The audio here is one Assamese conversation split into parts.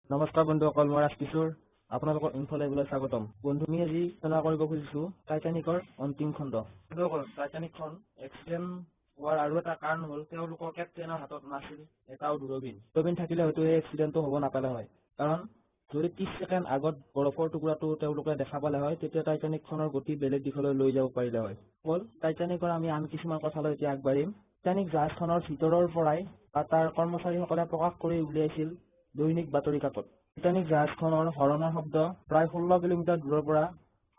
নমস্কাৰ বন্ধুসকল, মই ৰাজকিশোৰ, আপোনালোকৰ ইনফ লাইভলৈ স্বাগতম। বন্ধু, আমি আজি আলোচনা কৰিব খুজিছো টাইটানিকৰ অন্তিম খণ্ড। বন্ধুসকল, টাইটানিকখন এক্সিডেণ্ট হোৱাৰ আৰু এটা কাৰণ হ'ল তেওঁলোকৰ কেপ্টেইনৰ হাতত নাছিল এটাও দূৰবীন। দূৰবীন থাকিলে হয়তো এই এক্সিডেণ্টটো হ'ব নাপালে হয়। কাৰণ যদি 30 ছেকেণ্ড আগত বৰফৰ টুকুৰাটো তেওঁলোকে দেখা পালে হয়, তেতিয়া টাইটানিকখনৰ গতি বেলেগ দিশলৈ লৈ যাব পাৰিলে হয়। হ'ল টাইটানিকৰ আমি আন কিছুমান কথালৈ এতিয়া আগবাঢ়িম। টাইটানিক জাহাজখনৰ ভিতৰৰ পৰাই বা তাৰ কৰ্মচাৰীসকলে প্ৰকাশ কৰি উলিয়াইছিল দৈনিক বাতৰি কাকত। টাইটানিক জাহাজখনৰ হৰণৰ শব্দ প্ৰায় 16 কিলোমিটাৰ দূৰৰ পৰা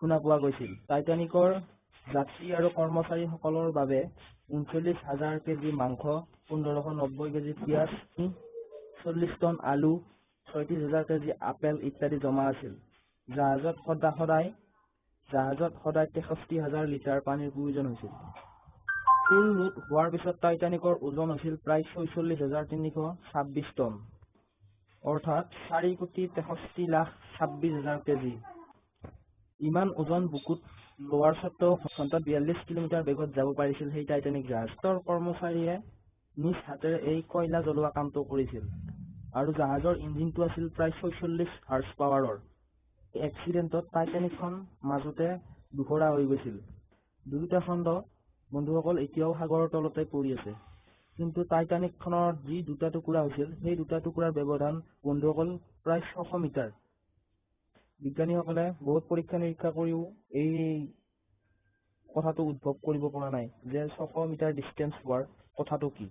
শুনা পোৱা গৈছিল। টাইটানিকৰ যাত্ৰী আৰু কৰ্মচাৰীসকলৰ বাবে 39 হাজাৰ কেজি মাংস, 1590 কেজি পিঁয়াজ, 40 টন আলু, 36 হাজাৰ কেজি আপেল ইত্যাদি জমা আছিল। জাহাজত সদায় 63 হাজাৰ লিটাৰ পানীৰ প্ৰয়োজন হৈছিল। ফুল লোড হোৱাৰ পিছত টাইটানিকৰ ওজন হৈছিল প্ৰায় 46,326 টন, অৰ্থাৎ 4,63,26,000 কেজি। ইমান ওজন বুকুত লোৱাৰ স্বত্বেও ঘণ্টাত 42 কিলোমিটাৰ বেগত যাব পাৰিছিল সেই টাইটানিক জাহাজৰ কৰ্মচাৰীয়ে নিজ হাতেৰে এই কয়লা জ্বলোৱা কামটো কৰিছিল আৰু জাহাজৰ ইঞ্জিনটো আছিল প্ৰায় 46 হৰ্চ পাৱাৰৰ। এক্সিডেণ্টত টাইটানিকখন মাজতে দুখৰা হৈ গৈছিল। দুয়োটা খণ্ড, বন্ধুসকল, এতিয়াও সাগৰৰ তলতে পৰি আছে। কিন্তু টাইটানিকখনৰ যি দুটা টুকুৰা হৈছিল, সেই দুটা টুকুৰাৰ ব্যৱধান, বন্ধুসকল, প্ৰায় 600 মিটাৰ। বিজ্ঞানীসকলে বহুত পৰীক্ষা নিৰীক্ষা কৰিও এই কথাটো উদ্ভৱ কৰিব পৰা নাই যে 600 মিটাৰ ডিষ্টেঞ্চ হোৱাৰ কথাটো কি।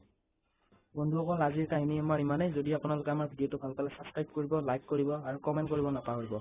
বন্ধুসকল, আজিৰ কাহিনী আমাৰ ইমানেই। যদি আপোনালোকে আমাৰ ভিডিঅ'টো ভাল পালে, ছাবস্ক্ৰাইব কৰিব, লাইক কৰিব আৰু কমেণ্ট কৰিব নাপাহৰিব।